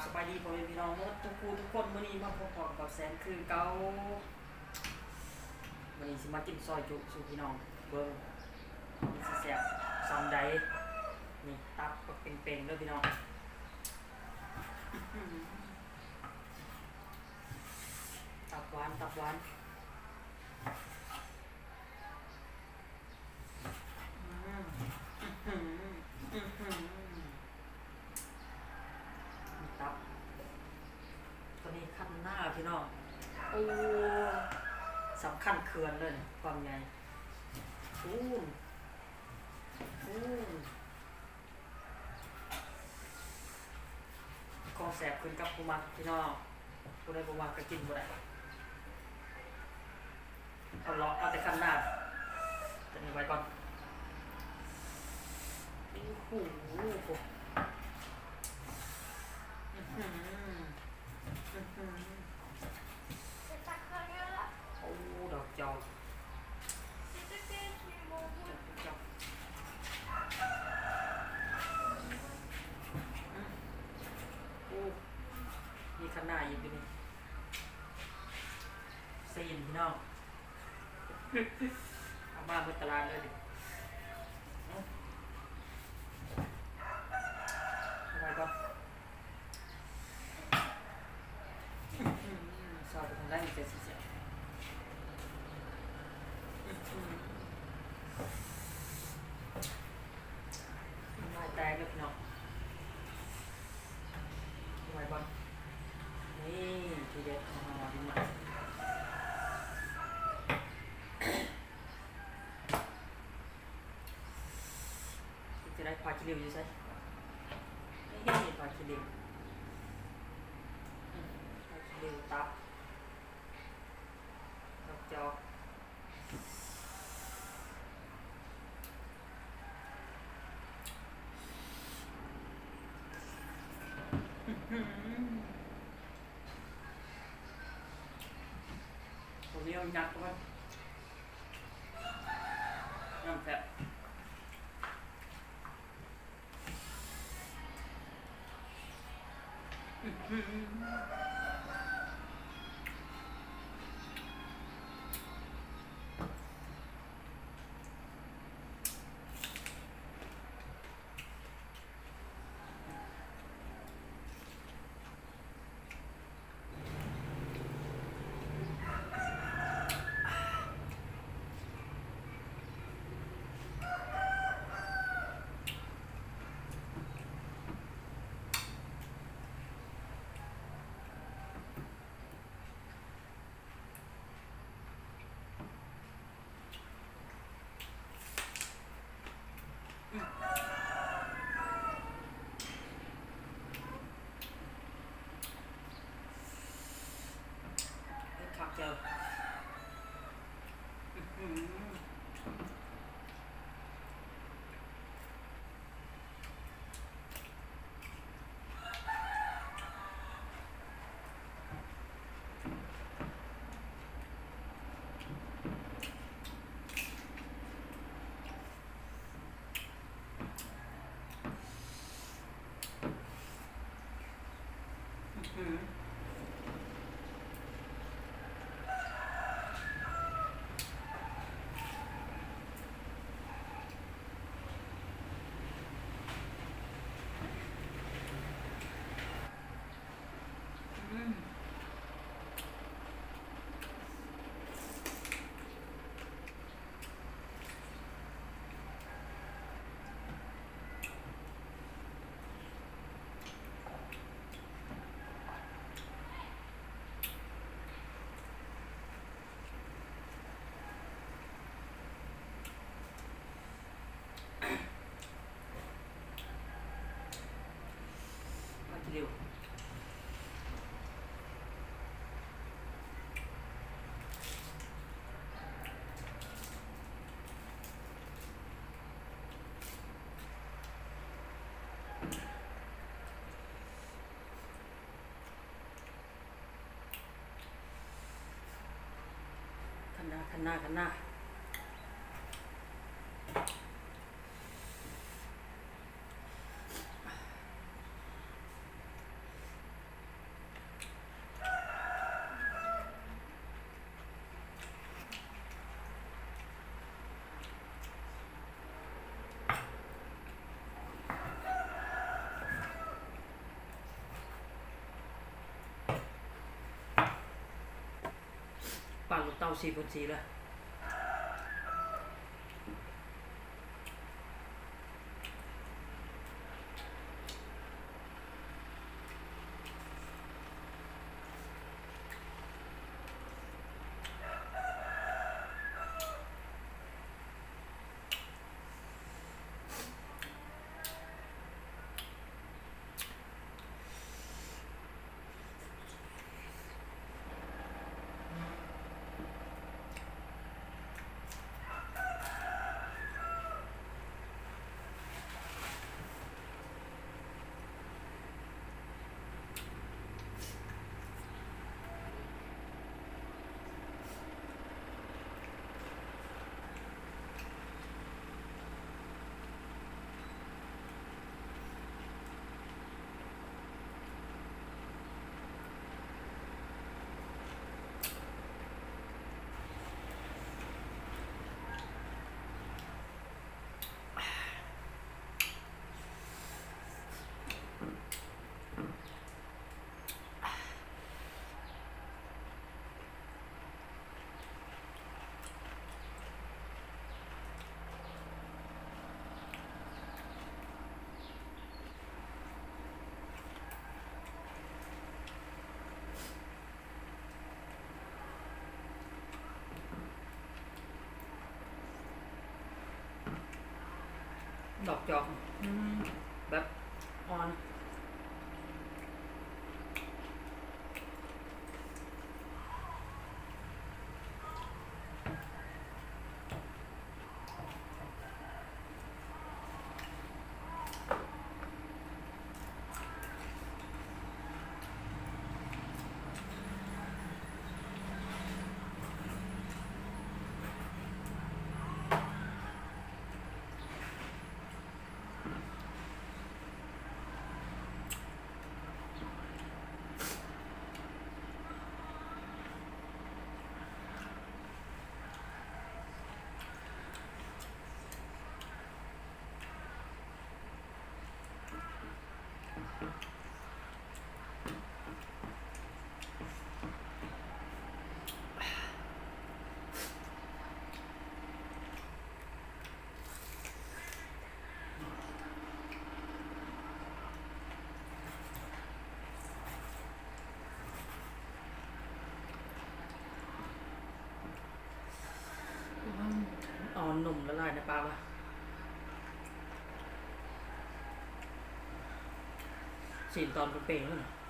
ສະບາຍດີພໍ່ແມ່ພີ່ນ້ອງໝົດທຸກຜູ້ທຸກຄົນ, ມື້ນີ້ມາພົບພໍ້ກັບແສນຄືເກົ່າ. ມື້ນີ້ຊິມາກິນຊອຍຈຸສູ່ພີ່ນ້ອງເບິ່ງ ມັນຊິແຊບສ່ຳໃດ. ນີ້ຕັບບັກເປັງໆເດີພີ່ນ້ອງ, ຕັບຫວານ ຕັບຫວານ. ອືມ ອືມ ອືມ ຕັບ ຕົວນີ້ຄັນນາພີ່ນ້ອງ. ໂອ້ ສຳຄັນເຂື່ອນເລີຍ ຄວາມໃຫຍ່ ໂອ້ ໂອ້. ຂອງແຊບຂຶ້ນກັບຜູ້ມັກພີ່ນ້ອງ, ຜູ້ໃດບໍ່ມັກກໍກິນບໍ່ໄດ້. ເອົາເລາະເອົາແຕ່ຄັນນາ ຕົວນີ້ໄວ້ກ່ອນ. ໂອ້ໂຫ ອືຫື ອືຫື. ໂອ້ ດອກຈອກ ດອກຈອກ ອືມ. ໂອ້ ມີຄະນ້າອີກຢູ່ນີ້ ຊີ້ນພີ່ນ້ອງ ເອົາມາເບິດຕະຫຼາດເລີຍນີ້. ເອົາໄວ້ກ່ອນ. ອືມ ຊອຍໄປທາງໃດມັນຈະຊິແຊບ. ອືມ ນ້ຳລາຍແຕກເດີພີ່ນ້ອງ. ໄວ້ກ່ອນ. ນີ້ ທີເດັດຂອງເຮົາ ມາ ຈະໄດ້ ຜ້າຂີ້ລິ້ວຢູ່ໃສ? ນີ້ ຜ້າຂີ້ລິ້ວ ຜ້າຂີ້ລິ້ວ ຕັບ ດອກຈອກ. ອືຫື ຕົວນີ້ມັນຫຍັກເຂົ້າໄປ ນ້ຳແຊບ. ອືຫື ອືມ ເຮັດຄັກແຈ່ວ ອືຫື. ອືຫື ອືມ. ຄັນນາ ຄັນນາ ຄັນນາ. ປານລູກເຕົ້າສີ່ຄູນສີ່ເລີຍ. ດອກຈອກ ອືມ ແບບອ່ອນ. ເອົານົມລະລາຍໃນປາກລະ ຊີ້ນຕອນເປັນໆ.